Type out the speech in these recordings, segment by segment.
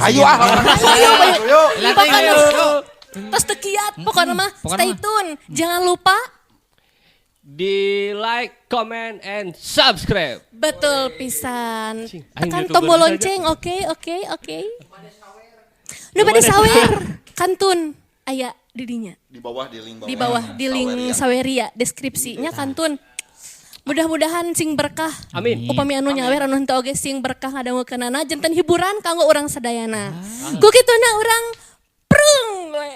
Ayo ah. Ayo, ayo. Ayo. Pokoknya tos teu kiat, pokoknya mah Pokoknya stay mah. tune. Jangan lupa Di like, comment, and subscribe. betul pisan. Cing, aing Tekan YouTuber tombol saja. lonceng, oke, oke, oke. Nu bade sawer, kantun aya di dinya. Di bawah di link bawah. Di bawah di link Saweria. Saweria deskripsinya kantun. Mudah-mudahan sing berkah. Amin. Upami anu nyawer anu henteu oge sing berkah ngadangukeunana janten hiburan kanggo urang sadayana. Ku kituna urang prung we.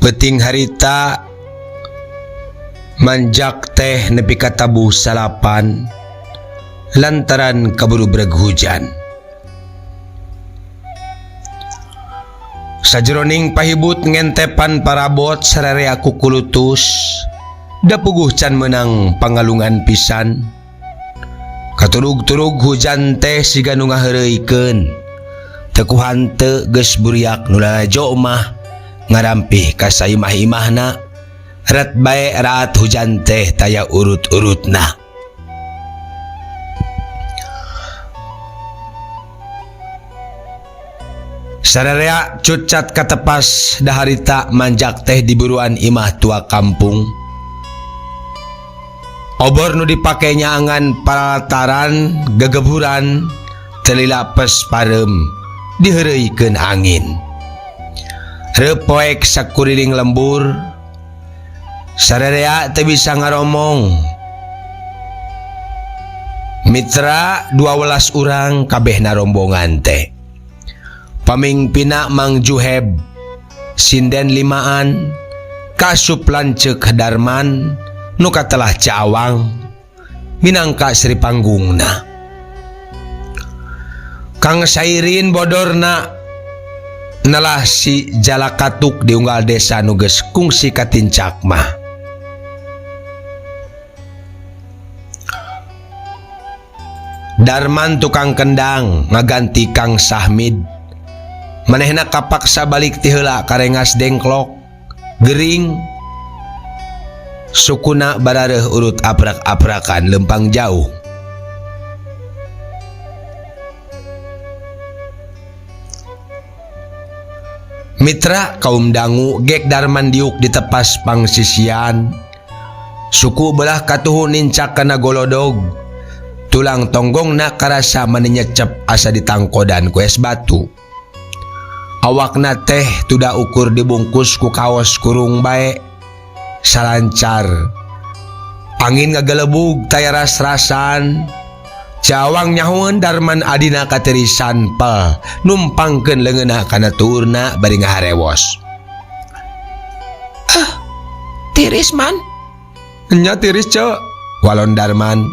Peuting harita manjak teh nepi ka tabuh salapan lantaran kaburu breg hujan. Sajroning pahibut ngentepan parabot sararea kukulutus da puguh can meunang pangalungan pisan. Katurug-turug hujan teh siga nu ngaheureuykeun. Teu ku hanteu geus buriak nu lalajo mah ngarampih ka saimah-imahna. Ret bae raat hujan teh taya urut-urutna. Sararea cucat katepas daharita manjak teh di buruan imah tua kampung. Obor nu dipake nyaangan paralataran gegeburan teu lila pes pareum diheureuykeun angin. Reupoek sakuriling lembur. Sararea teu bisa ngaromong. Mitra 12 urang kabehna rombongan teh. Pamingpina Mang Juheb, sinden limaan, kasup lanceuk Darman, nu katelah Caawang, minangka Sri Panggungna. Kang Sairin bodorna nelah si Jalakatuk di unggal desa nu geus kungsi katincak mah. Darman tukang kendang ngaganti Kang Sahmid. Manehna kapaksa balik ti heula karengas dengklok gering sukuna barareuh urut aprak-aprakan lempang jauh. Mitra kaum dangu gek Darman diuk ditepas pangsisian. Suku belah katuhu nincak kana golodog. Tulang tonggongna karasa mani nyecep asa ditangkodan ku es batu. Awakna teh tuda ukur dibungkus ku kaos kurung bae salancar. Angin ngagelebug taya ras-rasan. Cawang nyahoeun Darman adina katirisan pel numpangkeun leungeunna kana tuurna bari ngaharewos. Ah, tiris man. Nya tiris ceu, walon Darman.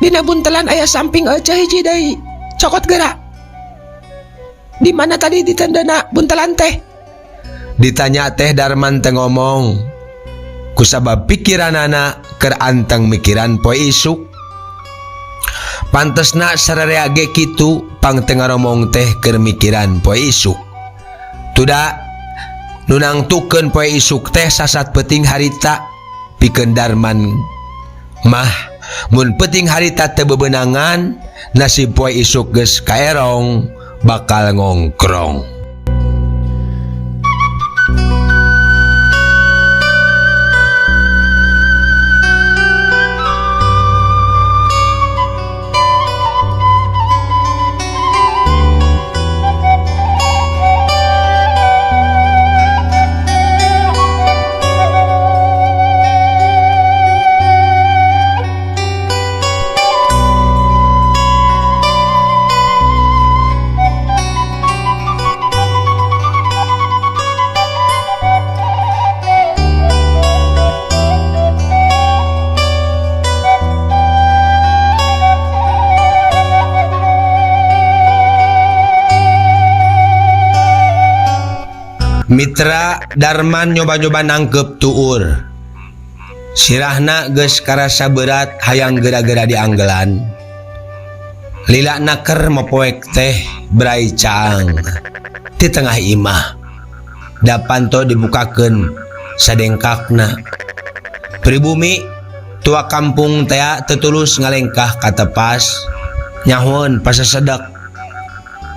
Dina buntelan aya samping aja hiji deui. Cokot geura. Di mana tadi ditendana buntelan teh? Ditanya teh Darman teh ngomong. Kusabab pikiranana keur anteng mikiran poe isuk. Pantesna sararea ge kitu pang teu ngaromong teh keur mikiran poe isuk. Tuda nu nangtukeun poe isuk teh sasat peuting harita pikeun Darman mah mun peuting harita teu bebenangan nasib poe isuk geus kaerong bakal ngongkrong. Mitra Darman nyoba-nyoba nangkep tuur. Sirahna geus karasa berat hayang gera-gera dianggelan. Lila naker mopoek teh brai caang di tengah imah. Da panto dibukakeun sadengkakna. Pribumi tua kampung tea tetulus ngalengkah ka tepas nyahoeun pasasedek.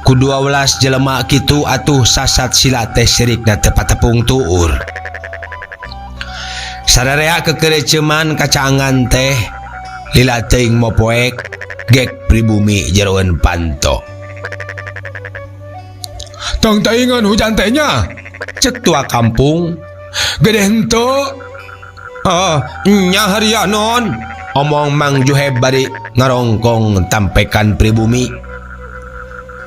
Ku 12 jelema kitu atuh sasat sila teh sirikna teu patepung tuur. Sararea kekereceuman kacaangan teh lila teuing mopoek gek pribumi jeroeun panto. Tong teuingeun hujan teh nya. Cek tua kampung. Gede henteu. Oh, nya haria non. Omong Mang Juheb bari ngarongkong tampekan pribumi.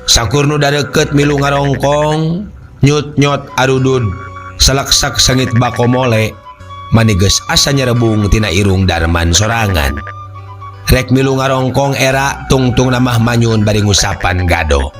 Sakur nu dareukeut milu ngarongkong, nyut-nyot arudud, salaksak sangit bako mole. Mani geus asa nyerebung tina irung Darman sorangan. Rek milu ngarongkong era tungtung namah manyun bari ngusapan gado.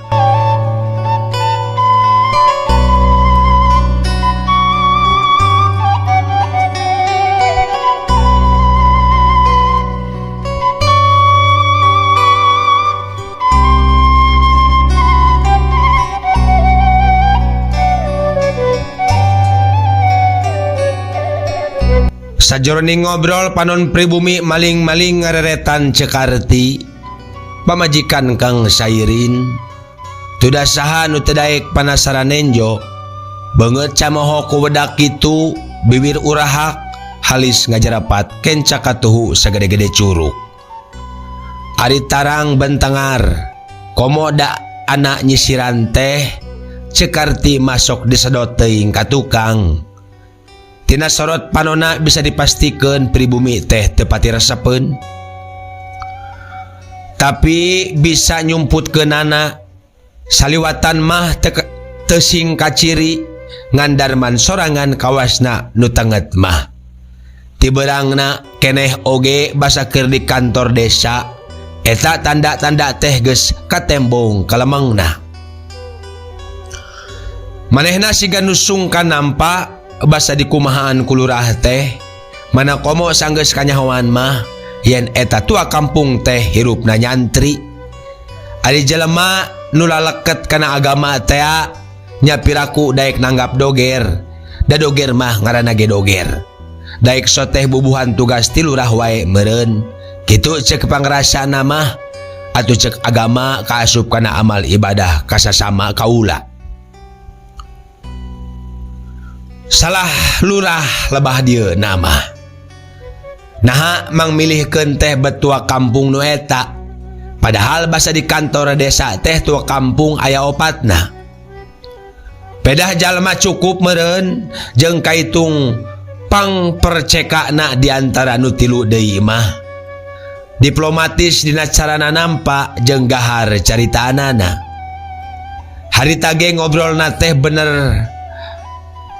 Sajroning ngobrol panon pribumi maling-maling ngareretan Cekarti pamajikan Kang Sairin. Tudah saha nu teu daek panasaran nenjo beungeut camoho ku wedak kitu bibir urahak halis ngajarapat kenca katuhu sagede-gede curug. Ari tarang bentengar komo da anak nyisiran teh Cekarti masok disedot teuing ka tukang. Tina sorot panona bisa dipastikan pribumi teh tepati resepeun. Tapi bisa nyumput ke nana saliwatan mah tesing kaciri ngandarman sorangan kawasna nu tenget mah. Tiberangna keneh oge basa keur di kantor desa eta tanda-tanda teh geus katembong kalemengna. Manehna siga nu sungkan nampa basa dikumahaan ku lurah teh mana komo sanggeus kanyahoan mah yen eta tua kampung teh hirupna nyantri. Ari jelema nu laleket kana agama tea nya piraku daek nanggap doger. Da doger mah ngaranna ge doger. Daek soteh bubuhan tugas ti lurah wae meureun. Kitu ceuk pangrasana mah atuh ceuk agama kaasup kana amal ibadah kasasama kaula. Salah lurah lebah dieu nama. Naha mangmilihkeun teh betua kampung nu eta. Padahal basa di kantor desa teh tua kampung aya opatna. Pedah jalma cukup meureun jeung kaitung pangpercekana di antara nu tilu deui mah. Diplomatis dina carana nampa jeung gahar caritaanana. Harita ge ngobrolna teh bener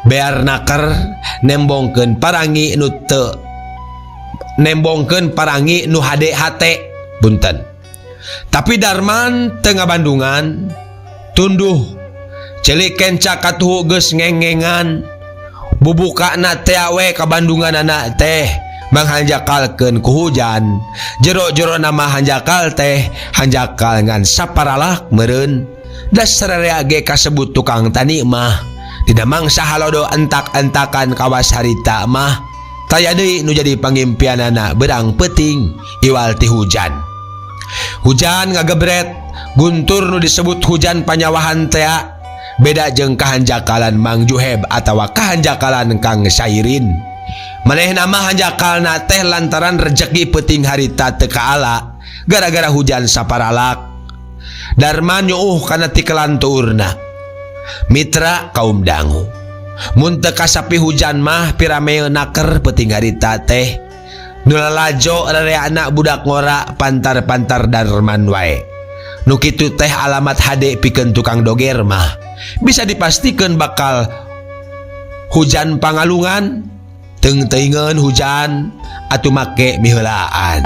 bear naker nembongkeun parangi nu teu nembongkeun parangi nu hade hate punten. Tapi Darman teu ngabandungan tunduh celik kenca katuhu geus ngengengan bubukana teh we ka bandunganana teh manghanjakalkeun ku hujan jero-jero nama hanjakal teh hanjakal ngan saparalak meureun dasar rea ge kasebut tukang tani mah. Dina mangsa halodo entak-entakan kawas harita mah taya deui nu jadi pangimpianana berang peuting iwal ti hujan. Hujan ngagebret guntur nu disebut hujan panyawahan tea beda jeung kahanjakalan Mang Juheb atawa kahanjakalan Kang Sairin. Manehna mah hanjakalna teh lantaran rejeki peuting harita teu kaala gara-gara hujan saparalak. Darman nyuuh kana tikelan tuurna. Mitra kaum dangu mun teu kasapi hujan mah pirameu naker peuting harita teh nu lalajo rereana budak ngora pantar-pantar Darman wae. Nu kitu teh alamat hade pikeun tukang doger mah bisa dipastikeun bakal hujan pangalungan teung-teuingeun hujan atuh make miheulaan.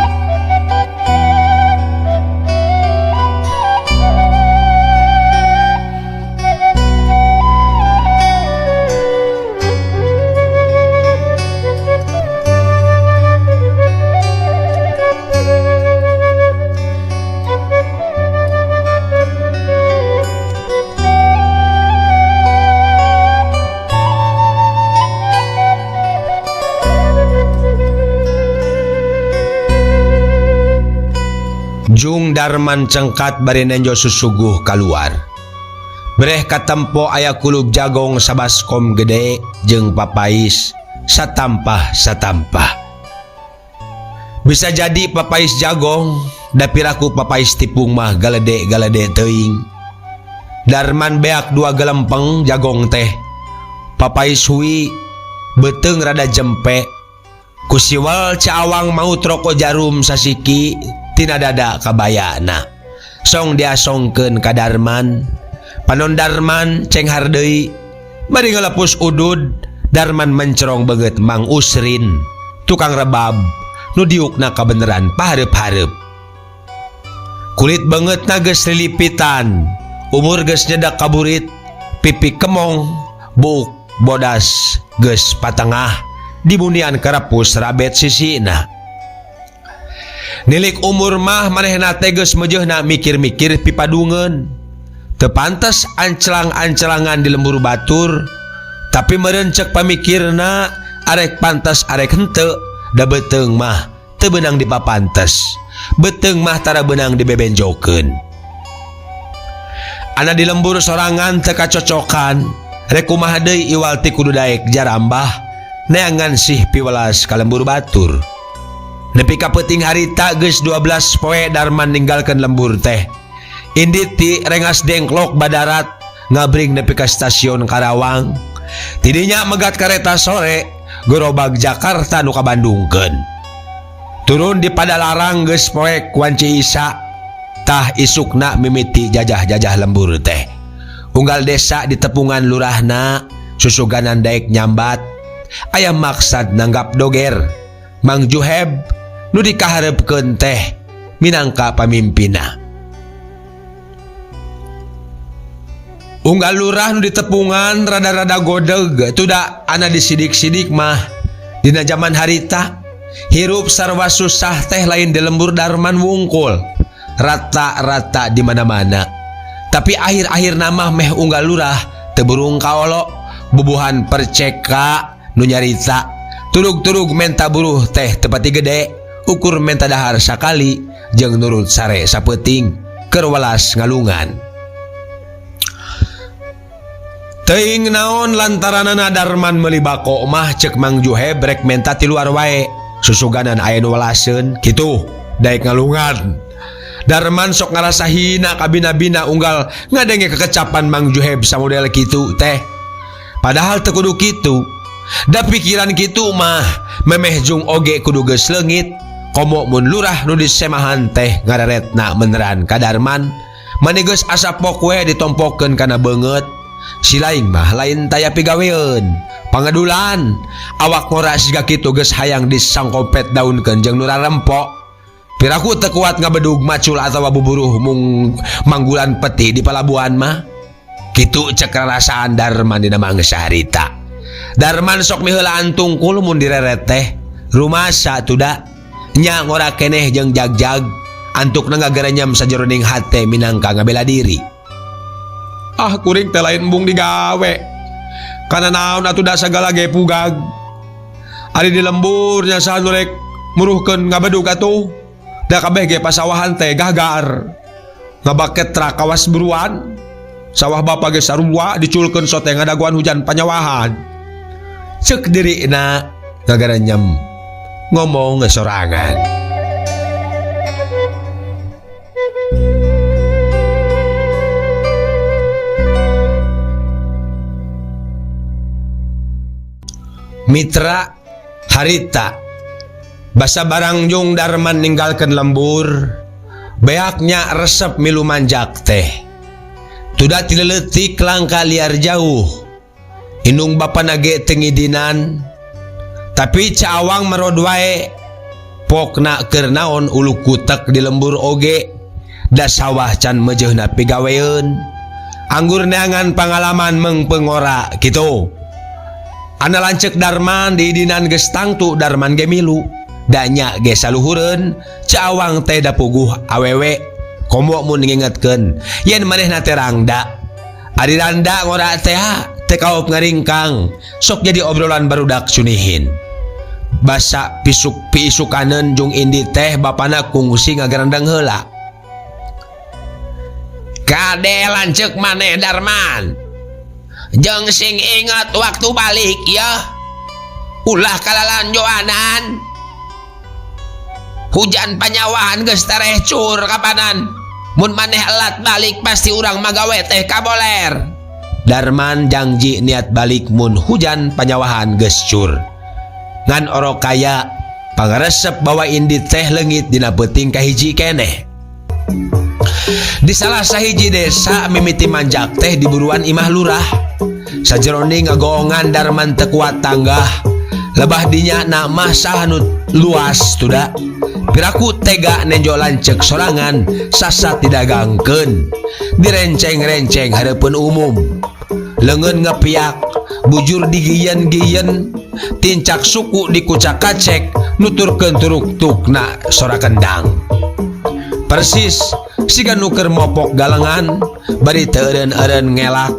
Jung Darman cengkat bari nenjo susuguh kaluar. Breh katempo aya kulub jagong sabaskom gede jeung papais satampah-satampah. Bisa jadi papais jagong da piraku papais tipung mah galede-galede teuing. Darman beak dua gelempeng jagong teh. Papais hui beuteung rada jempe. Ku siwal caawang maut roko jarum sasiki tina dada kabayana. Song diasongkeun ka Darman. Panon Darman cenghar deui. Bari ngalepus udud, Darman mencerong beungeut Mang Usrin, tukang rebab nu diukna kabeneran pahareup-hareup. Kulit beungeutna geus lilipitan, umur geus nyedak kaburit, pipi kemong, buuk bodas geus patengah, dibunian karepus rabet sisina. Nilik umur mah manehna teh geus meujeuhna mikir-mikir pipadungeun. Teu pantes ancelang-ancelangan di lembur batur, tapi meureun ceuk pamikirna arek pantes arek henteu, da beuteung mah teu beunang dipapantes. Beuteung mah tara beunang dibebenjokeun. Ana di lembur sorangan teu kacocokan, rek kumaha deui iwal ti kudu daek jarambah, neangan sih piwelas ka lembur batur. Nepi ka peuting harita geus 12 poe Darman ninggalkeun lembur teh. Indit ti Rengas Dengklok badarat ngabring nepi ka stasiun Karawang. Tidinya megat kareta sore gerobak Jakarta nu kabandungkeun. Turun di Padalarang geus poek wanci Isa. Tah isukna mimiti jajah-jajah lembur teh. Unggal desa di tepungan lurahna susuganan daek nyambat. Aya maksad nanggap doger. Mang Juheb nu dikahareupkeun teh minangka pamimpinna. Unggal lurah nu ditepungan rada-rada godeg tuda ana disidik-sidik mah. Dina jaman harita hirup sarwa susah teh lain di lembur Darman wungkul, rata-rata di mana-mana. Tapi akhir-akhir nama meh unggal lurah teu burung kaolo, bubuhan perceka nu nyarita turug-turug menta buruh teh tepati gede, ukur menta dahar sakali jeung nurut sare sapeuting keur welas ngalungan. Teuing naon lantaranana Darman meuli bako mah ceuk Mang Juheb rek menta ti luar wae, susuganan aya nu welaseun kitu daek ngalungan. Darman sok ngarasa hina kabina-bina unggal ngadenge kekecapan Mang Juheb samodel kitu teh. Padahal teu kudu kitu. Da pikiran kitu mah memeh jung oge kudu geus leungit. Komo mun lurah nu disemahan teh ngareretna beneran ka Darman. Mani geus asa pok we ditompokeun kana beungeut. Si lain mah lain taya pigaweun. Pangadulan awak ngora siga kitu geus hayang disangkopet daunkeun jeung nu rarempok. Piraku teu kuat ngabedug macul atawa buburuh mung manggulan peti di palabuhan mah. Kitu cek rarasaan Darman dina mangsa harita. Darman sok miheulaan tungkul mun direret teh. Rumasa tuda nya ngora keneh jeung jagjag antukna ngagarenyam sajeroning hate minangka ngabela diri. Ah kuring teh lain embung digawe. Kana naon atuh da sagala ge pugag. Ari di lembur nya saha nu rek muruhkeun ngabedug atuh. Da kabeh ge pasawahan teh gagar. Ngabaket truk kawas buruan. Sawah bapa ge sarua diculkeun sote ngadaguan hujan panyawahan. Ceuk dirina ngagarenyem ngomong sorangan. Mitra harita basa barang jung Darman ninggalkeun lembur, beaknya resep milu manjak teh. Tuda tileutik langka liar jauh. Indung bapa nage teu ngidinan, tapi caawang merod wae. Pokna keur naon ulu kutek di lembur oge, da sawah can meujeuhna pigaweun. Anggur neangan pangalaman mengpengora kitu. Ana lanceuk Darman diidinan geus tangtu Darman ge milu. Danya ge saluhureun, caawang teh da puguh awewe. Komo mun ngingetkeun yen manehna teh rangda. Ari randa ngora teh teh kaop ngaringkang, sok jadi obrolan barudak sunihin. Basa pisuk piisukaneun jung indi teh bapana kungsi ngagarendeng heula. Kade lanceuk maneh Darman. Jeung sing ingat waktu balik ya. Ulah kalalanjoanan. Hujan panyawahan geus tereh cur kapanan. Mun maneh elat balik pasti urang magawe teh kaboler. Darman jangji niat balik mun hujan panyawahan geus cur. Ngan orok kaya pangaresep bawa indi teh leungit dina peuting kahiji keneh. Di salah sahiji desa mimiti manjak teh di buruan imah lurah. Sajerone ngagoongan Darman teu kuat tanggah. Lebah dinya na mah saha nu luas tuda. Piraku tega nenjo lanceuk sorangan sasat didagangkeun. Direnceng-renceng hareupeun umum. Leungeun ngepiak, bujur digiyen-giyen, tincak suku dikucak-kacek, nuturkeun turuk-tukna sora kendang. Persis siga nu keur mopok galengan, bari teu eureun-eureun ngelak.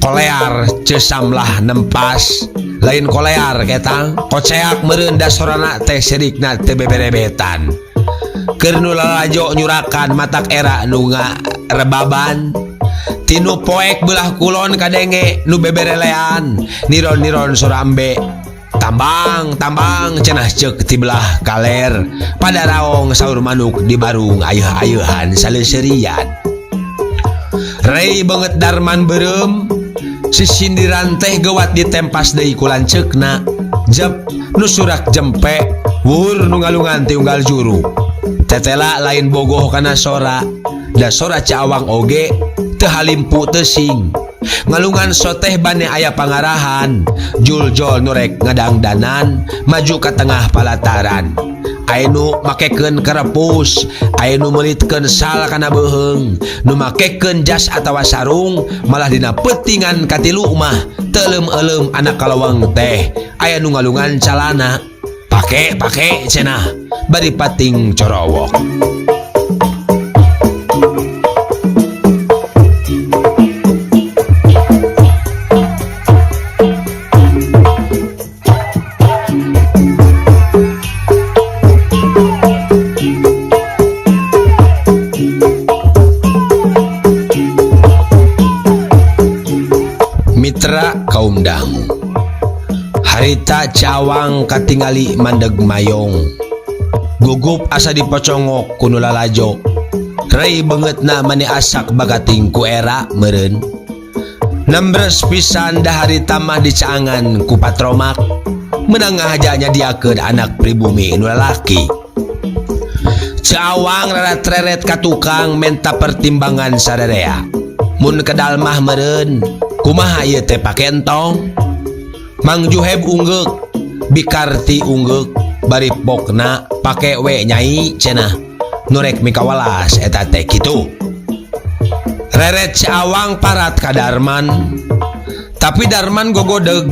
Kolear ceusamlah nempas, lain kolear ketang, koceak meureun da sorana teh sirikna teu beberebetan. Keur nu lalajo nyurakan matak era nu ngarebaban. Tinu poek belah kulon kadenge nu beberelean, niron-niron sora embe. Tambang, tambang cenah ceuk ti belah kaler, pada raong saur manuk di barung ayeuh-ayeuhan saleuserian. Rei beungeut Darman beureum, sisindiran teh geuwat ditempas deui ku lanceukna. Jep nu surak jempe, wuhur nu ngalungan ti unggal juru. Tetela lain bogoh kana sora, da sora Cawang oge teu halimpu teu sing. Ngalungan soteh bane aya pangarahan, juljol nurek ngadangdanan maju ka tengah palataran. Aya nu makekeun kerepus, aya nu meulitkeun sal kana beuheung, nu makekeun jas atawa sarung, malah dina peutingan katilu mah teuleum-euleum anak kalawang teh, aya nu ngalungan calana. Pake, pake cenah, bari pating corowok. Mitra kaum dangu. Harita Cawang katingali mandeg mayong. Gugup asa dipocongok ku nu lalajo. Rei beungeutna mani asak bagating ku era meureun. Nembres pisan da harita mah dicaangan ku patromak. Meunang ngahaja nyadiakeun anak pribumi nu lalaki. Cawang reret-reret ka tukang menta pertimbangan sarerea. Mun kedal mah meureun, kumaha ieu teh pake entong? Mang Juheb unggeuk, Bikarti unggeuk, bari pokna pake we nyai cenah. Nurek mikawalas eta teh kitu. Reret Cawang parat ka Darman. Tapi Darman gogodeg.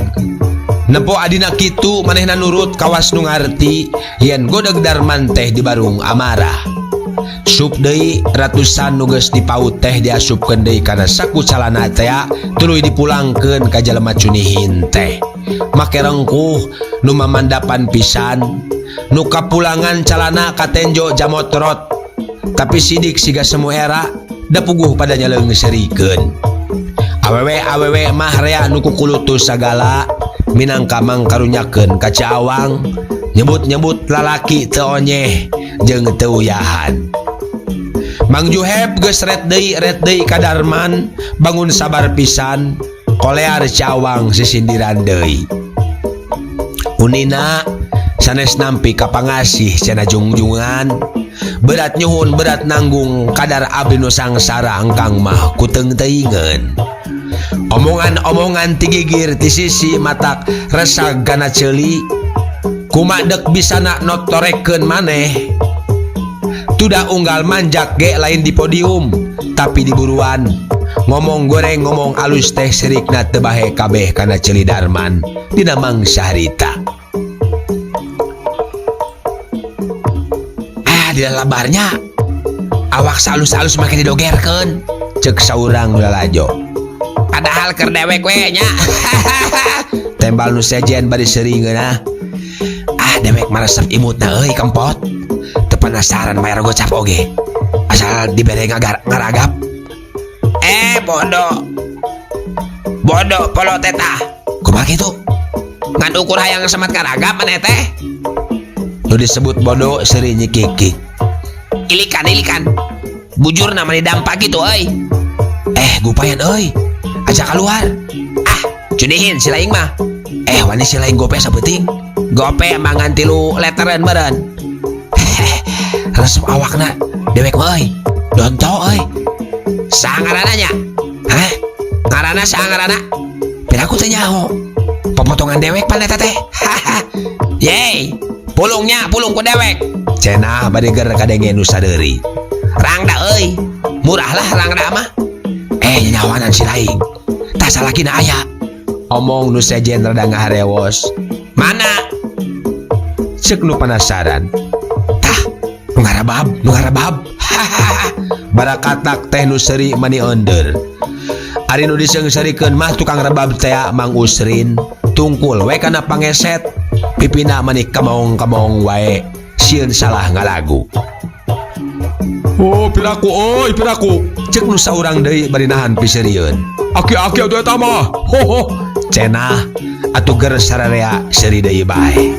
Nempo adina kitu manehna nurut kawas nu ngarti yen godeg Darman teh di barung amarah. Sup deui ratusan nu geus dipaut teh diasupkeun deui kana saku calana tea tuluy dipulangkeun ka jelema cunihin teh. Make rengkuh nu mamandapan pisan, nu kapulangan calana katenjo jamotrot. Tapi sidik siga semu era da puguh pada nyaleung serikeun. Awewe-awewe mah rea nu kukulutus sagala minangka mangkarunyakeun ka Cawang, nyebut-nyebut lalaki teu onyeh jeung teu uyahan. Mang Juheb geus ret deui ka Darman, bangun sabar pisan, kolear Cawang sisindiran deui. Unina sanes nampi ka pangasih cenah jungjungan, berat nyuhun berat nanggung kadar abdi nu sangsara engkang mah kuteung teuingeun. Omongan-omongan ti gigir ti sisi matak resag kana ceuli, kumadek bisana notorekeun maneh. Tuda unggal manjak ge lain di podium, tapi di buruan. Ngomong goreng ngomong alus teh sirikna teu bahe kabeh kana ceuli Darman dina mangsa harita. Ah, di labarnya awak salus-alus make didogerkeun, ceuk saurang nu lalajo. Padahal keur dewek we nya. Tembal nu sejen bari seuri ngeunah. Ah, dewek maresep imutna euy kempot. Teu penasaran bayar gocap oge. Asal dibere ngaragap. Eh bodoh. Bodoh polo teh tah. Kumaha kitu? Ngan ukur hayang semat karagap maneh teh. Nu disebut bodoh seuri nyikikik. Ilikan ilikan. Bujurna mani dampak kitu euy. Eh gupayan euy. Ajak keluar. Ah, cudihin si laing mah. Eh wani si laing gope saeuting. Gope mangan 3 leteren meureun. Resep awakna dewek mah euy. Donto euy. Saha ngaranna nya? Hah? Ngaranna saha ngaranna? Piraku teh nyaho. Popotongan dewek pan eta teh. Yeay, pulungnya pulung ku dewek. Cenah bade ger kadenge nu sadeuri. Rangda euy. Murah lah rangda mah. Eh nyawanan si laing. Tah salakina aya. Omong nu sejen rada ngaharewos. Mana? Ceuk nu penasaran. Tah, nu ngarabab, nu ngarabab. Barakatak teh nu seuri mani onder. Ari nu diseungseurikeun mah tukang rebab tea Mang Usrin. Tungkul we kana pangeset. Pipina mani kamaong-kamaong wae. Sieun salah ngalagu. Oh, piraku euy, piraku. Ceuk nu saurang deui bari nahan piseurieun. Aki-aki atuh eta mah. Ho ho. Cenah atuh ger sararea seuri deui bae.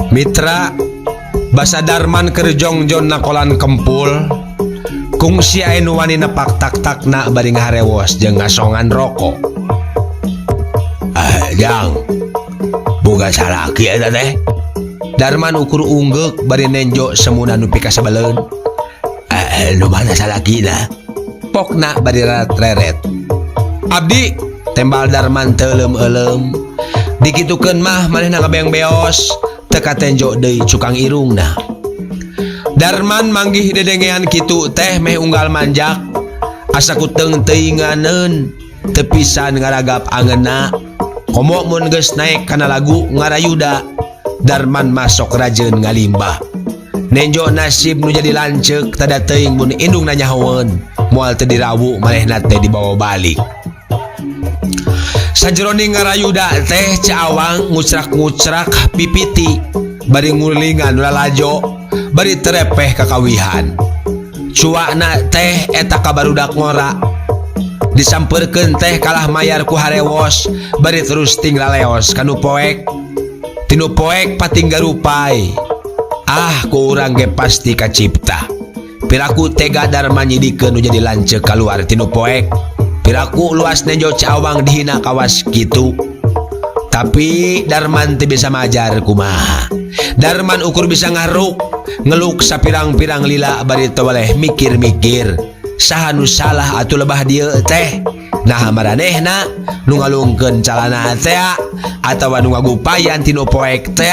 Mitra basa Darman keur jongjon nakolan kempul kungsi aya nu wani nepak tak-takna bari ngaharewos jeung ngasongan rokok. Jang boga salaki eta teh. Darman ukur unggeuk bari nenjo semuna nu pikasebeleun. Nu mana salakina? Pokna bari reret. Abdi tembal Darman teuleum-euleum. Dikitukeun mah manehna ngabeong-beos. Teka tenjo deui cukang irungna. Darman manggih dedengean kitu teh meh unggal manjak. Asa kuteung teuinganeun teu pisan ngaragap angeunna. Komo mun geus naek kana lagu ngarayuda. Darman masok rajeun ngalimbah. Nenjo nasib nu jadi lanceuk tada teuing mun indungna nyahoeun. Moal teu dirawu manehna teh dibawa balik. Sajroning ngarayuda teh Caawang ngucrak-ngucrak pipiti bari ngulingan lalajo bari terepeh kakawihan. Cuakna teh eta kabarudak ngora. Disampeurkeun teh kalah mayar ku harewos bari terus tinggal leos kanu poek. Tinu poek patinggarupai. Ah ku urang ge pasti kacipta. Piraku tega Darman nyidikeun nu jadi lanceuk kaluar tinu poek. Piraku luas nenjo Caawang dihina kawas kitu. Tapi Darman teu bisa majar kumaha. Darman ukur bisa ngaruk, ngeluk sapirang-pirang lila bari teu waleh mikir-mikir. Saha nu salah atuh lebah dieu teh? Nah maranehna nu ngalungkeun calana teh atawa nu ngagupayan tinu poek teh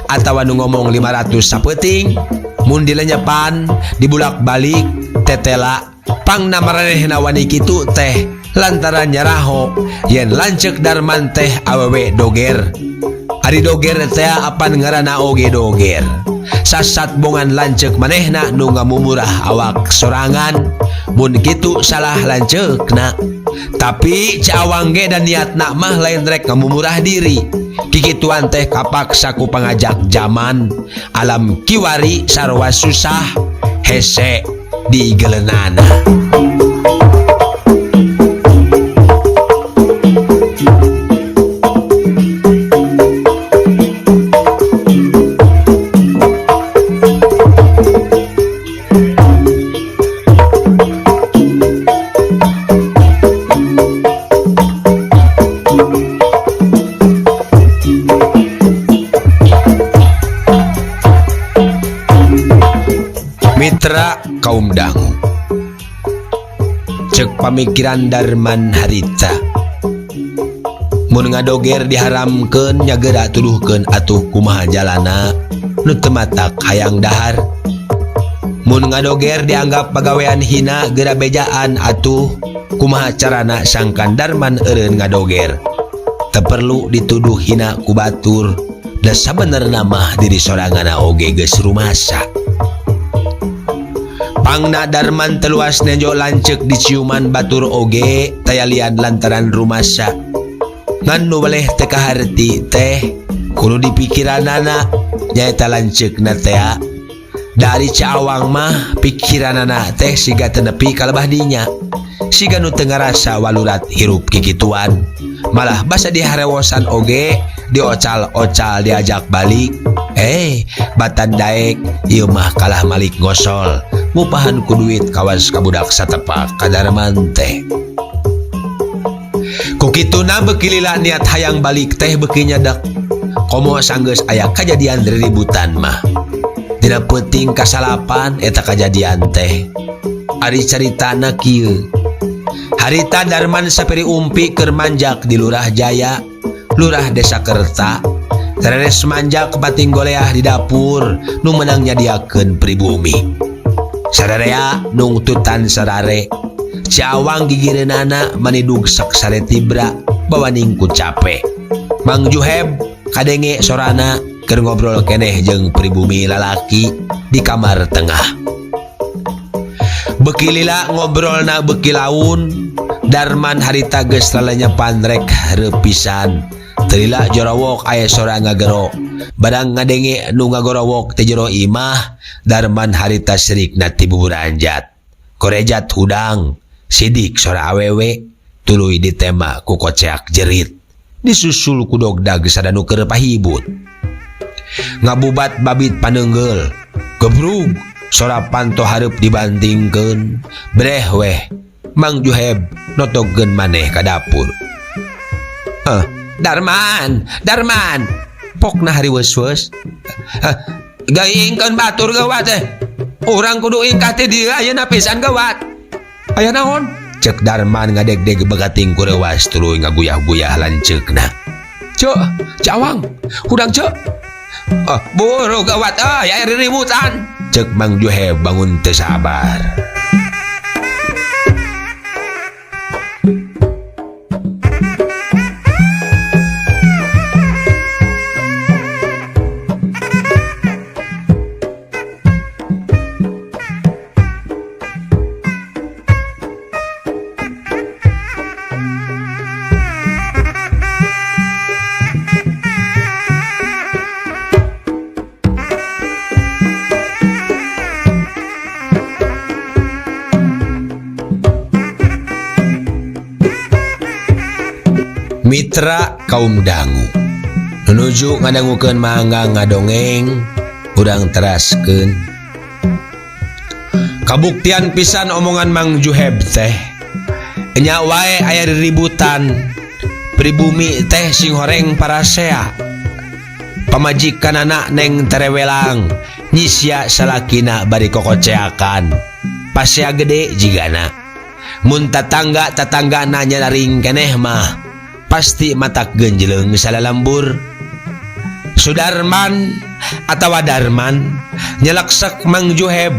atawa nu ngomong 500 sapeuting mun dilenyepan dibulak-balik tetela pangna maranehna wani kitu teh lantaran nyaraho yen lanceuk Darman teh awewe doger. Ari doger teh apan ngaranna oge doger. Sasat bongan lanceuk manehna nu ngamumurah awak sorangan mun kitu salah lanceukna. Tapi Caawang ge dan niatna mah lain rek ngamumurah diri. Kikituan teh kapaksa ku pangajak jaman alam kiwari sarua susah hese digelenana. kaum dangu. Cek pamikiran Darman harita. Mun ngadoger diharamkeun nya geura tuduhkeun atuh kumaha jalana nu teu matak hayang dahar. Mun ngadoger dianggap pagawean hina geura bejaan atuh kumaha carana sangkan Darman eureun ngadoger. Teu perlu dituduh hina ku batur da sabenerna mah diri soranganna oge geus rumasa. Pangna Darman teluas nejo lanceuk diciuman batur oge tayalian lantaran rumasa. Ngan nu weleh teu kaharti teh kudu dipikiranana nyaeta lanceukna tea. Dari Caawang mah pikiranana teh siga teu nepi ka lebah dinya. Siga nu teu ngarasa walurat hirup kikituan. Malah basa diharewosan oge diocal-ocal diajak balik. Batan daek ieu mah kalah malik ngosol. Ngupahan ku duit kawas ka budak satepak ka Darman teh. Ku kituna beuki lila niat hayang balik teh beuki nyedek. Komo sanggeus aya kajadian riributan mah. Dina peuting kasalapan eta kajadian teh. Ari caritana kieu. Harita Darman sapiri umpi keur manjak di Lurah Jaya, Lurah Desa Kerta. Tereres manjak pating goleah di dapur nu meunang nyadiakeun pribumi. Sararea nungtutan sarare. Ciawang gigireunana manidug sak sare tibra bawaning ku cape. Mang Juheb kadenge sorana keur ngobrol keneh jeung pribumi lalaki di kamar tengah. Beuki lila ngobrolna beuki laun, Darman harita geus lalenyepan rek reupisan. Teu lila jorowok aya sora ngagero. Barang ngadenge nu ngagorowok ti jero imah, Darman harita sirikna ti buburanjat. Korejat hudang, sidik sora awewe, tuluy ditema ku koceak jerit. Disusul ku dogdag sadanu keur pahibut. Ngabubat babit paneunggeul, gebrug sora panto hareup dibantingkeun. Breh weh, Mang Juheb notogkeun maneh ka dapur. Darman, Darman, pokna hariweus-weus. Geuingkeun batur geuwat teh. Urang kudu ingkah teh dieu ayeuna pisan geuwat. Aya naon? Cek Darman ngadegdeg bagating ku reuwas tuluy ngaguyah-guyah lanceukna. Cek, Cawang, hudang cek. Buru gawat euy, aya riributan. Cek Mang Juheb bangun teu sabar. Mitra kaum dangu nuju ngadangukeun mangga ngadongeng urang teraskeun. Kabuktian pisan omongan Mang Juheb teh. Nya wae aya riributan. Pribumi teh sing horeng parasea. Pamajikanana neng terewelang nyisia salakina bari kokoceakan. Pasea gede jigana. Mun tatangga-tatanggana nyararing keneh mah pasti matak genjleng salalambur. Sudarman atawa Darman nyeleksek Mang Juheb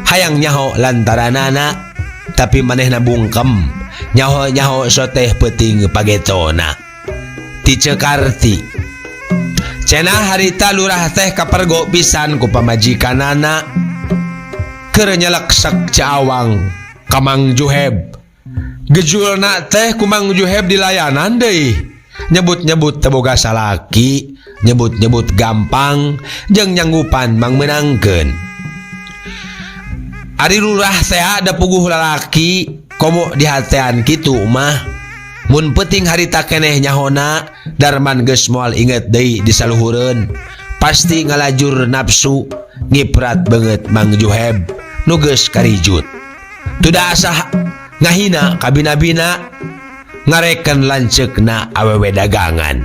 hayang nyaho lantaranana tapi manehna bungkem nyaho-nyaho soteh peuting pagetona. Ti Cekarti cenah harita lurah teh kapergo pisan ku pamajikanana keur nyeleksek Caawang ka Mang Juheb. Gejulna teh ku Mang Juheb dilayanan deui. Nyebut-nyebut teu boga salaki, nyebut-nyebut gampang jeung nyanggupan mangmeunangkeun. Ari lurah teh da puguh lalaki komo dihatean kitu mah. Mun peuting harita keneh nyahona, Darman geus moal inget deui disaluhureun. Pasti ngalajur nafsu ngiprat beungeut Mang Juheb nu geus karijut. Tuda asah ngahina kabina-bina ngareken lanceukna awewe dagangan.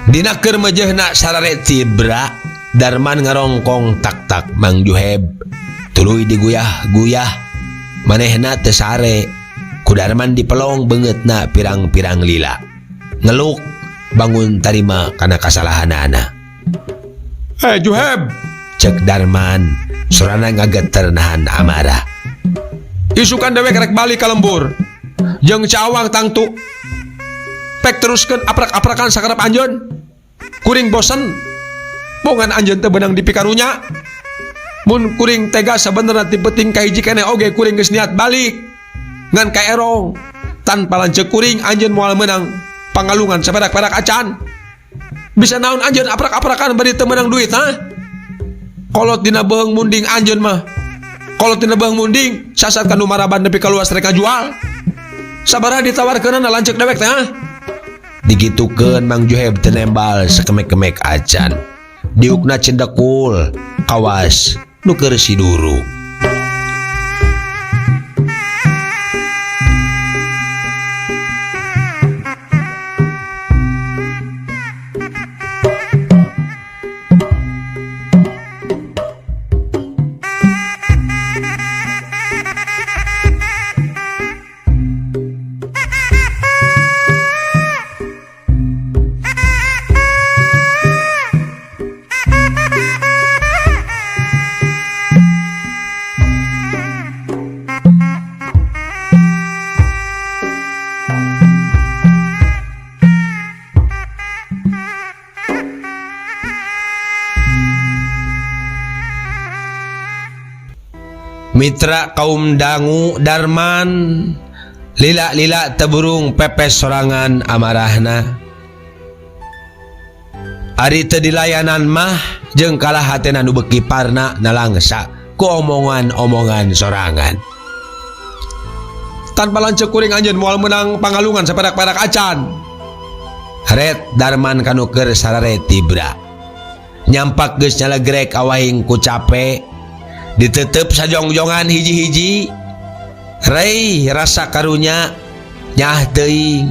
Dina keur meujeuhna sarare tibra Darman ngarongkong tak-tak Mang Juheb tuluy diguyah-guyah manehna teu sare ku Darman dipelong beungeutna pirang-pirang lila ngeluk bangun tarima kana kasalahanana. Eh Juheb, cek Darman sorana ngageter nahan amarah. Isukan dewek rek balik ka lembur jeung Cawang tangtu pek teruskeun aprak-aprakan sakarep anjeun. Kuring bosen bongan anjeun teu beunang dipikarunya. Mun kuring tega sabenerna ti peuting ka hiji keneh oge kuring geus niat balik ngan kaerong tanpa lanceuk kuring anjeun moal meunang pangalungan saperak-perak acan. Bisa naon anjeun aprak-aprakan bari teu meunang duit ha? Kolot dina beuheung munding anjeun mah. Kolot dina beuheung munding sasat ka nu maraban nepi ka luas rek ngajual. Sabaraha ditawarkeunana lanceuk dewek teh ha? Digitukeun Mang Juheb teu nembal sakemek-kemek acan. Diukna cendekul kawas nu keur siduru. Mitra kaum dangu Darman lila-lila teburung pepes sorangan amarahna. Ari teu dilayanan mah jeung kalah hatena nu beuki parna nalangsa ku omongan-omongan sorangan. Tanpa lanceuk kuring anjeun moal meunang pangalungan saperak-perak acan. Ret Darman kanu keur sarare tibra. Nyampak geus nyalegrek awahing ku cape. Ditetep sajongjongan hiji-hiji. Rei rasa karunya nyah teuing.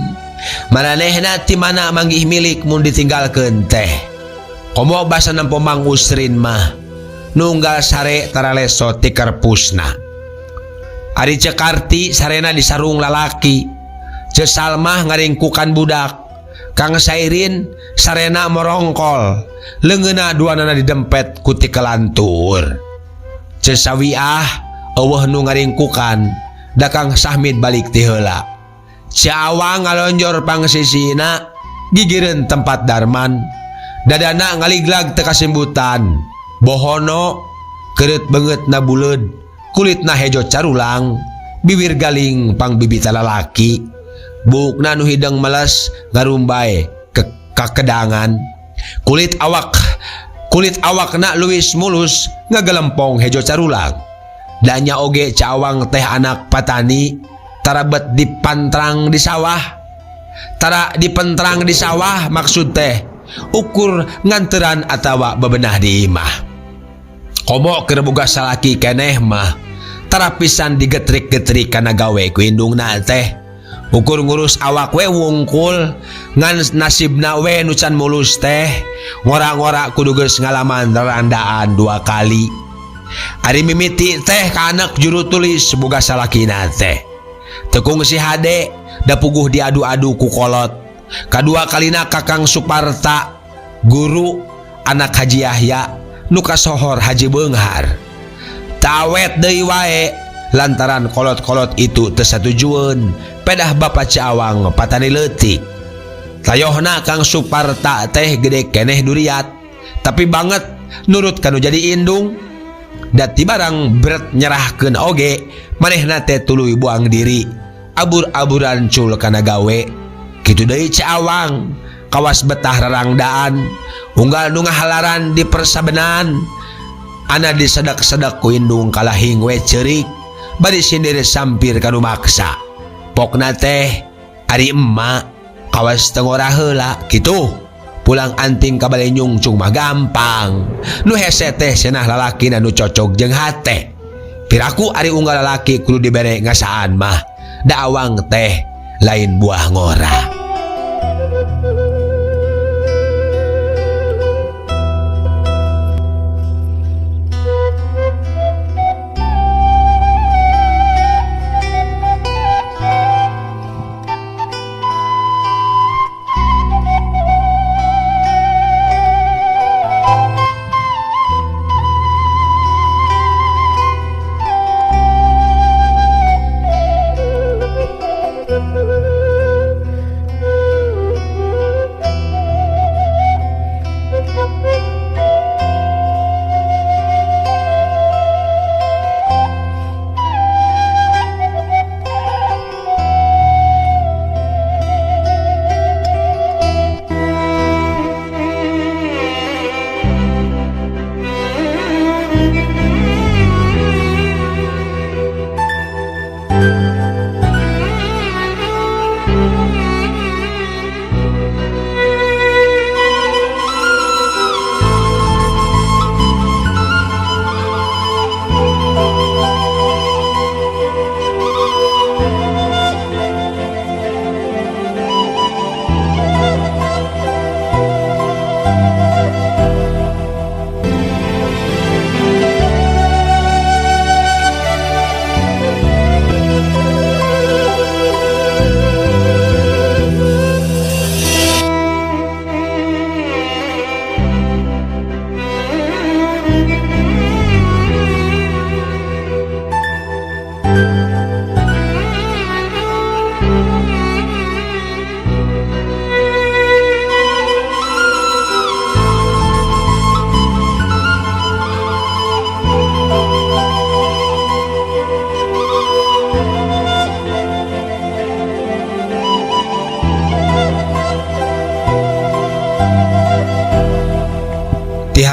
Maranehna ti mana manggih milik mun ditinggalkeun teh. Komo basa nempo Mang Usrin mah nunggal sare taraleso ti kerpusna. Ari Ceu Karti sarena disarung lalaki. Ceu Salmah ngaringkukan budak. Kang Sairin sarena morongkol. Leungeunna duanana didempet ku ti kelantur. Ceu Sawiah eueuh nu ngaringkukan da Kang Sahmid balik ti heula. Ceu Awang ngalonjor pangsisina gigireun tempat Darman. Dadana ngaliglag teu kasimbutan. Bohono keureut beungeutna buleud, kulitna hejo carulang, bibir galing pangbibita lalaki. Buukna nu hideung meles ngarumbay ke kakedangan. Kulit awakna leuwis mulus ngagelempong hejo carulang. Danya oge Cawang teh anak patani tarabet dipantrang di sawah. Tara dipentrang di sawah maksud teh ukur nganteran atawa bebenah di imah. Komo keur boga salaki keneh mah tara pisan digetrik-getrik kana gawe ku indungna teh. Ukur ngurus awak we wungkul ngan nasibna we nu can mulus teh ngora-ngora kudu geus ngalaman rarandaan 2 kali. Ari mimiti teh ka anak juru tulis boga salakina teh. Teu kungsi hade da puguh diadu-adu ku kolot. Kadua kalina Kakang Suparta guru anak Haji Yahya nu kasohor Haji Beunghar. Tawet deui wae lantaran kolot-kolot itu teu satujueun pedah Bapa Cawang patani leutik. Tayohna Kang Suparta teh gede keneh duriat tapi banget nurut kanu jadi indung. Da tibarang beret nyerahkeun oge manehna teh tuluy buang diri abur-aburan cul kana gawe. Kitu deui Cawang kawas betah rarangdaan unggal nu ngahalaran di persabenan ana disedak-sedak ku indung kalahing we ceurik bari sindir sampir kanu maksa. Pokna teh ari emak kawas teu ngora heula kitu pulang anting ka bale nyungcung mah gampang. Nu hese teh cenah lalakina nu cocok jeung hate. Piraku ari unggal lalaki kudu dibere ngasaan mah da awang teh lain buah ngora.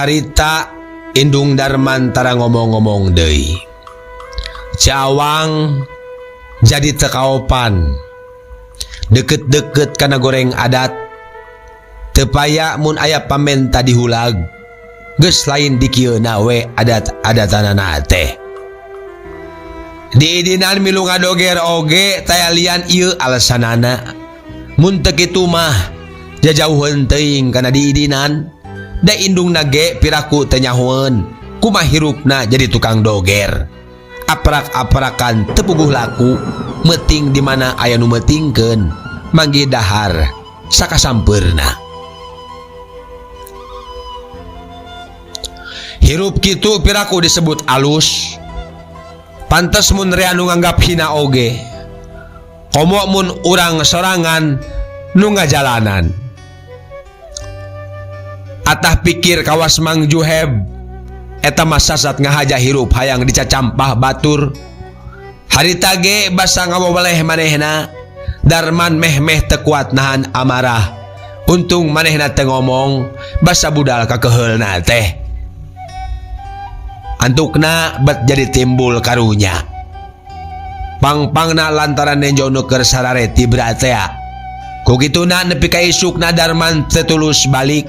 Ti harita Indung Darman tara ngomong-ngomong deui. Cawang jadi teu kaopan. Deket-deket kana goreng adat. Teu paya mun aya pamenta dihulag. Geus lain dikieuna we adat-adatanana teh. Diidinan milu ngadoger oge taya lian ieu alasanana. Mun teu kitu mah jajauheun teuing kana diidinan. Da indungna ge piraku teu nyahoeun kumaha hirupna jadi tukang doger. Aprak-aprakan teu puguh laku, meuting di mana aya nu meutingkeun, manggih dahar sakasampeurna. Hirup kitu piraku disebut alus. Pantes mun rea nu nganggap hina oge. Komo mun urang sorangan nu ngajalanan. Atah pikir kawas Mang Juheb eta mah sasat ngahaja hirup hayang dicacampah batur. Harita ge basa ngawaweleh manehna. Darman meh-meh teu kuat nahan amarah. Untung manehna teu ngomong basa budal kakeheulna teh. Antukna bet jadi timbul karunya. Pang-pangna lantaran nenjo nu keur sarare tibra tea. Ku kituna nepi ka isukna Darman teu tulus balik.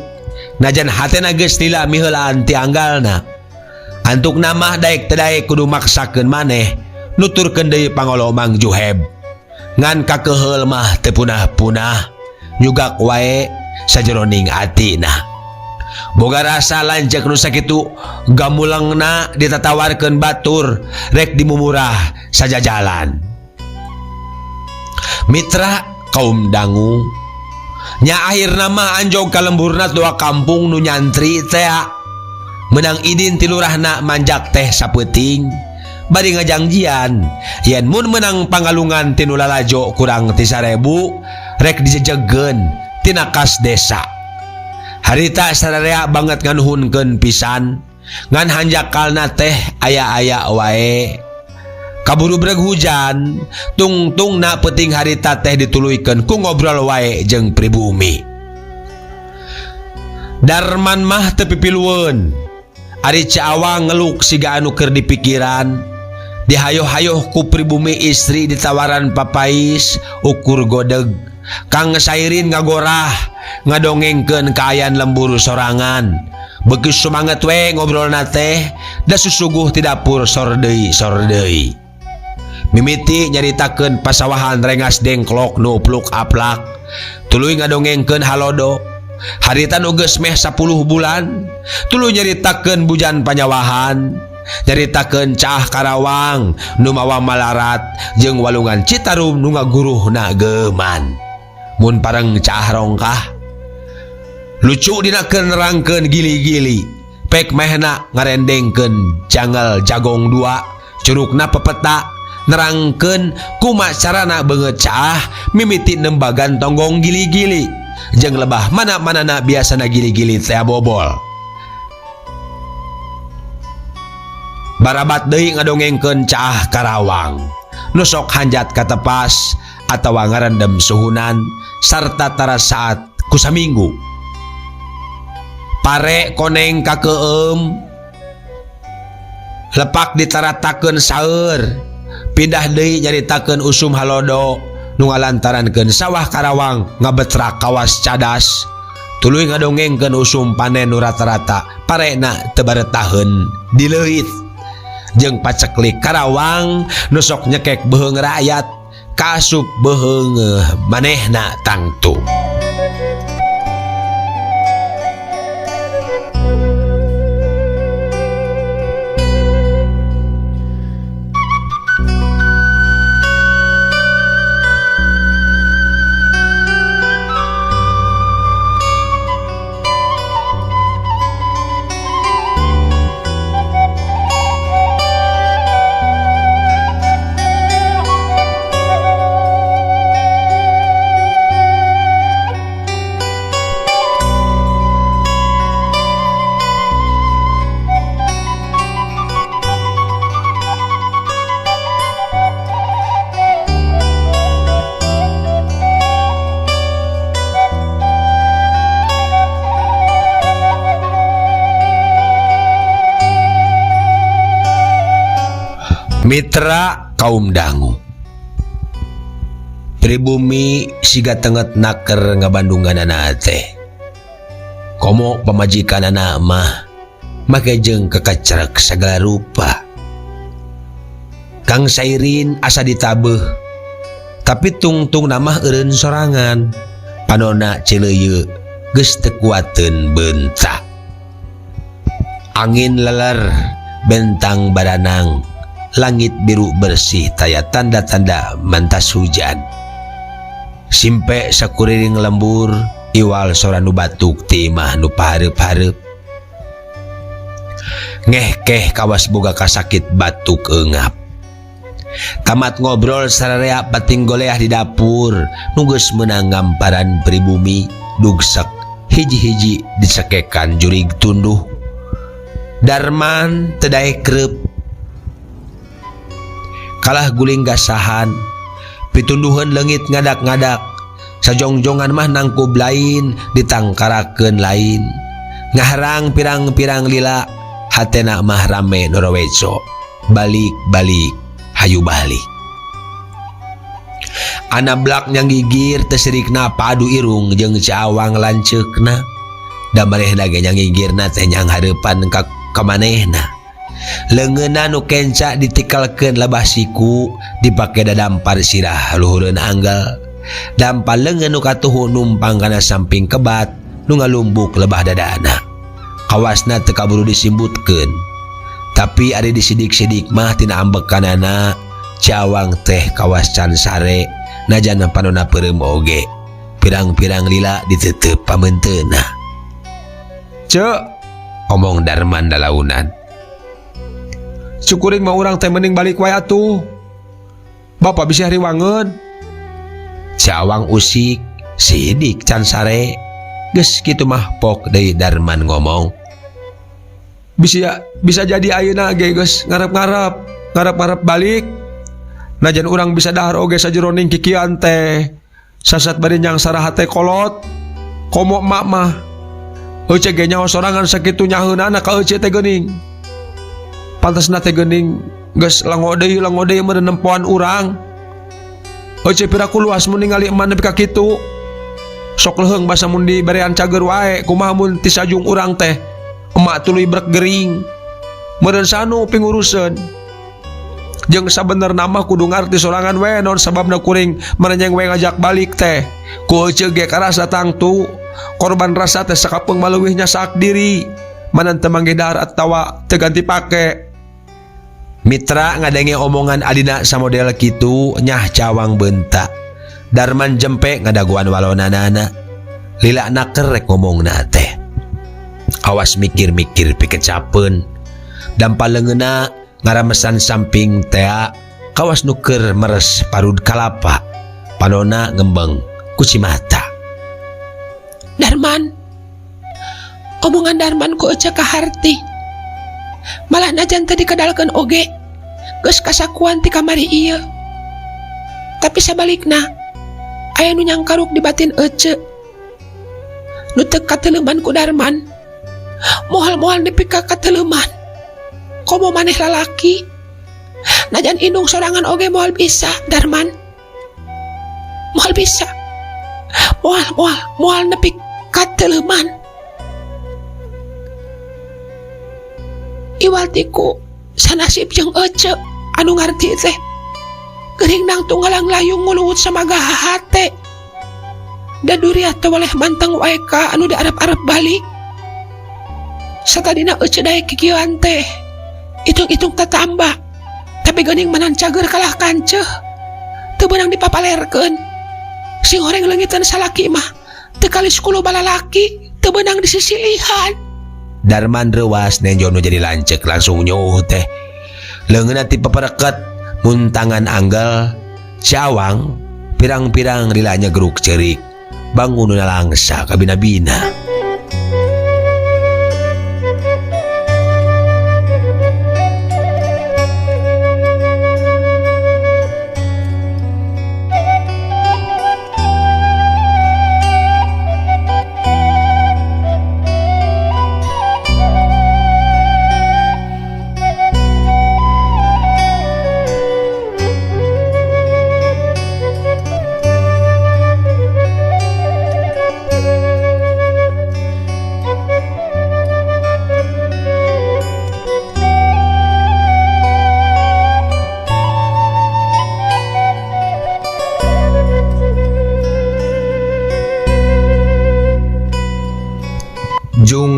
Najan hatena geus lila miheulaan ti anggalna. Antukna mah daek teu daek kudu maksakeun maneh nuturkeun deui pangolo Mang Juheb. Ngan kakeheul mah teu punah-punah, nyugak wae sajeroning atina. Boga rasa lanceuk nu sakitu gamulengna ditatawarkeun batur rek dimumurah sajajalan. Mitra kaum dangu nya akhirna mah anjog ka lemburna dua kampung nu nyantri tea. Menang idin ti lurahna manjak teh sapeuting bari ngajangjian yen mun menang pangalungan ti nu lalajo kurang ti 1000 rek dijejegkeun tina kas desa. Harita sararea banget nganuhunkeun pisan ngan hanjakalna teh aya-aya wae. Kaburu breg hujan tungtungna peuting harita teh dituluykeun ku ngobrol wae jeung pribumi. Darman mah teu pipilueun. Ari Caawang ngeluk siga anu keur dipikiran. Dihayoh-hayoh ku pribumi istri ditawaran papais ukur godeg. Kang Sairin ngagorah ngadongengkeun kaayaan lembur sorangan. Beuki sumanget we ngobrolna teh da susuguh ti dapur sor deui sor deui. Mimiti nyaritakeun pasawahan rengas dengklok nu pluk aplak. Tuluy ngadongengkeun halodo. Harita nu geus meh 10 bulan. Tuluy nyaritakeun bujan panyawahan. Nyaritakeun caah Karawang nu mawa malarat jeung walungan Citarum nu ngaguruhna geuman. Mun pareng caah rongkah lucu dina keur nerangkeun gili-gili. Pek mehna ngarendengkeun jangal jagong dua, curugna pepeta nerangkeun kumaha carana beungeut caah mimiti nembagan tonggong gili-gili jeung lebah mana-manana biasana gili-gili teh bobol. Barabat deui ngadongengkeun caah Karawang nu sok hanjat katepas atawa ngarendem suhunan sarta tara saat ku saminggu. Pare koneng kakeum lepak ditaratakeun saeur pindah deui nyaritakeun usum halodo nu ngalantarankeun sawah Karawang ngabetrak kawas cadas. Tuluy ngadongengkeun usum panen nu rata-rata parena teu baretaheun dileuit jeung paceklik Karawang nu sok nyekek beuheung rakyat kaasup beuheung manehna tangtu. Mitra kaum dangu pribumi siga tenget naker ngabandunganana teh komo pamajikanana mah make jeung kakacerek sagala rupa. Kang Sairin asa ditabeuh tapi tungtung namah eureun sorangan panona cileuyeu geus teu kuateun beunta. Angin leler bentang baranang, langit biru bersih taya tanda-tanda mantas hujan. Simpe sakuriring lembur iwal sora nu batuk ti imah nu pahareup-hareup. Ngehkeh kawas boga kasakit batuk eungap. Tamat ngobrol sararea pating goleah di dapur nu geus meunang ngamparan pribumi dugsek hiji-hiji dicekekan jurig tunduh. Darman teu daek kreup kalah guling gasahan pitunduheun leungit ngadak-ngadak sajongjongan mah nangkub lain ditangkarakeun lain ngaharang pirang-pirang lila hatena mah rame noroweco balik-balik hayu balik. Anablak nyang gigir teu sirikna padu irung jeung Cawang lanceukna da manehna ge nyang gigirna teh nyang hareupan ka kamanehna. Leungeunna nu kenca ditikalkeun lebah siku dipake dadampar sirah luhureun anggal. Dampar leungeun nu katuhu numpang kana samping kebat nu ngalumbuk lebah dadana. Kawasna teu kaburu disimbutkeun. Tapi ari disidik-sidik mah tina ambekanana Cawang teh kawas can sare najan panona peureum oge. Pirang-pirang lila ditetep pamenteuna. Ceu, omong Darman dalaunan. Cukuring mah urang teh mending balik wae atuh. Bapak bisa riwangeun. Cawang usik, sidik can sare. Geus kitu mah pok deui Darman ngomong. Bisa jadi ayeuna ge geus ngarep-ngarep, ngarep-ngarep balik. Najan urang bisa dahar oge sajeroning kikian teh. Sasat bari nyang sarahate kolot. Komo emak mah. Euce ge nyaho sorangan sakitu nyaheunana ka euce teh geuning. Pantasna teh geuning geus lango deui meureun nempoan urang. Euce piraku luas mun ningali emak nepi ka kitu. Sok leuheung basa mun diberean cager wae kumaha mun ti sajung urang teh. Emak tuluy brek gering. Meureun sanu pinguruseun. Jeung sabenerna mah kudu ngarti sorangan we naon sababna kuring merenyeng we ngajak balik teh. Ku euce ge karasa tangtu korban rasa teh sakapeung maleuwih nyasak diri. Manan teu manggih dahar atawa teu ganti pake. Mitra ngadenge omongan adina samodel kitu nyah Cawang beunta. Darman jempe ngadaguan walonanana. Lila naker rek ngomongna teh. Awas mikir-mikir pikecapeun. Dampa leungeunna ngaramesan samping tea kawas nuker meres parud kalapa. Panona ngembeng kuci mata. Darman, omongan Darman ku ece kaharti. Malah najan tadi kedalkeun oge geus kasakuan ti kamari ieu. Tapi sabalikna aya nu nyangkaruk di batin ece. Nu teu kateleuman ku Darman. Moal-moal nepi ka kateleuman. Komo maneh lalaki. Najan indung sorangan oge moal bisa Darman. Moal bisa. Moal moal moal nepi kateleuman. Iwal tiku sanasib jeung ece anu ngarti teh. Geuring nang tunggalang layung nguluwut samaga hate. Da duriat teh waleh manteng wae ka anu diarep-arep balik. Satadina ece daek kikieuan teh. Hitung-hitung tatamba. Tapi geuning meunang cager kalah kanceuh. Teu beunang dipapalerkeun. Sing horeng leungiteun salaki mah teu kalis kulo balalaki, teu beunang disisilihan. Darman reuas nenjo nu jadi lanceuk langsung nyuh teh. Leungeunna ti papereket muntangan anggal Cawang pirang-pirang lilanya geruk cerik. Bangun nu nalangsa kabina-bina.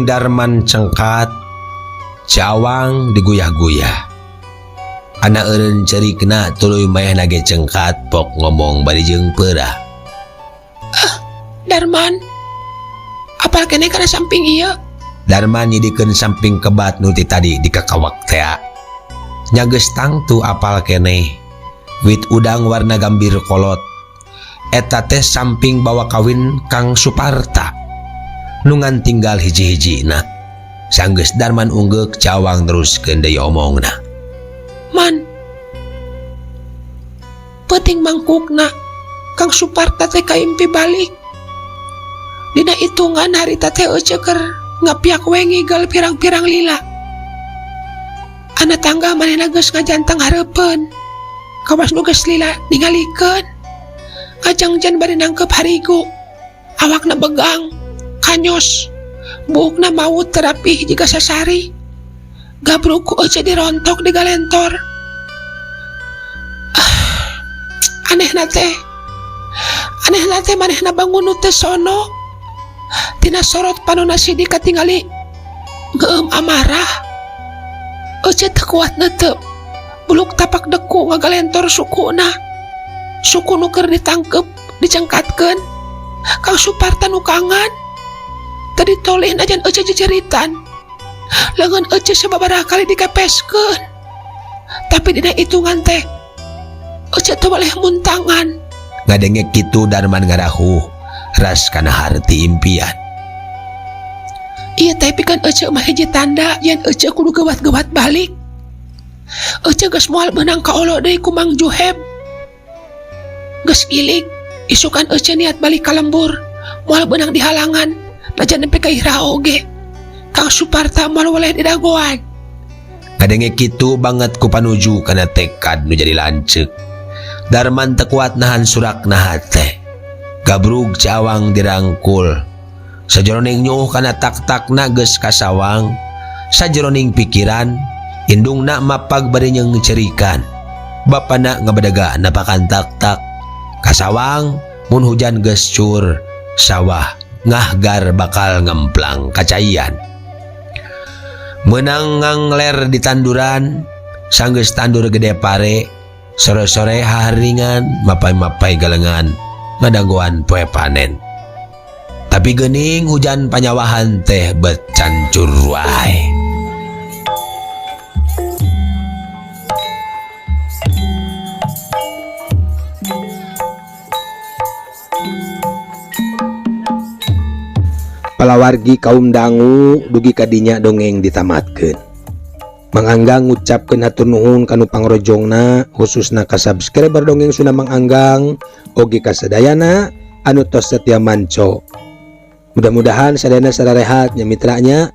Kuping Darman cengkat, cawang diguyah-guyah. Ana eureun cerikna tuluy mayahna ge cengkat pok ngomong bari jeung peurah. Darman, apal keneh kana samping ieu? Darman nyidikeun samping kebat nu ti tadi dikakawak tea. Nya geus tangtu apal keneh. Wit udang warna gambir kolot. Eta teh samping bawa kawin Kang Suparta. Nu ngan tinggal hiji-hijina. Sanggeus Darman unggeuk cawang neruskeun deui omongna. Man, peuting mangkukna Kang Suparta teh kaimpi balik. Dina hitungan harita teh ece keur ngapiak we ngigal pirang-pirang lila. Ana tangga manehna geus ngajantang hareupeun. Kawas nu geus lila ningalikeun. Ngajangjan bari nangkep harigu. Awakna begang, kanyos. Buukna maut terapih jiga sasari. Gabruk ku ece dirontok di galentor. Anehna teh. Anehna teh manehna bangun nu teu sono. Tina sorot panonna sidik katingali ngeueum amarah. Ece teu kuat neuteup. Buluk tapak deku ngagalentor sukuna. Suku nu keur ditangkep, dicengkatkeun. Kang Suparta nu kangan. Teu ditoleh najan ece jejeritan. Leungeun ece sababaraha kali dikepeskeun. Tapi dina hitungan teh ece teu waleh muntangan. Ngadenge kitu Darman ngarahuh ras kana harti impian. Ieu teh pikeun ece mah hiji tanda yen ece kudu geuwat-geuwat balik. Ece geus moal beunang ka olo deui ku Mang Juheb. Geus ilig, isukan ece niat balik ka lembur, moal beunang dihalangan, najan nepi ka ira oge. Kang Suparta moal weleh didagoan. Ngadenge kitu banget ku panuju kana tekad nu jadi lanceuk. Darman teu kuat nahan surakna hate. Gabrug cawang dirangkul. Sajeroning nyuh kana tak-takna geus kasawang. Sajeroning pikiran, indungna mapag bari nyengcerikan. Bapana ngabadaga napakan tak-tak. Kasawang mun hujan geus cur, sawah ngahgar bakal ngemplang kacaian. Meunang ngangler di tanduran, sanggeus tandur gede pare, sore-sore haringan mapai-mapai galengan ngadagoan poe panen. Tapi geuning hujan panyawahan teh becancur wae. Palawargi kaum dangu dugi kadinya dongeng ditamatkeun. Mang Anggang ngucapkeun hatur nuhun kanu pangrojongna khususna ka subscriber dongeng Sunda Mang Anggang oge ka sadayana anu tos setia manco. Mudah-mudahan sadayana sararehat nya mitranya.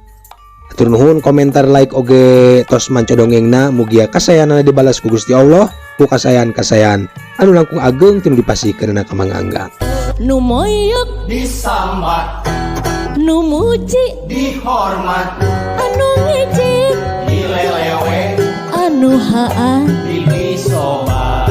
Hatur nuhun komentar like oge tos manco dongengna mugia kasayanana dibalas ku Gusti Allah ku kasayan-kasayan anu langkung ageng tinu dipasihkeunana ka Mang Anggang. Nu moyok disambat, nu muji dihormat, anu ngejek dilelewe, anu haa disobat.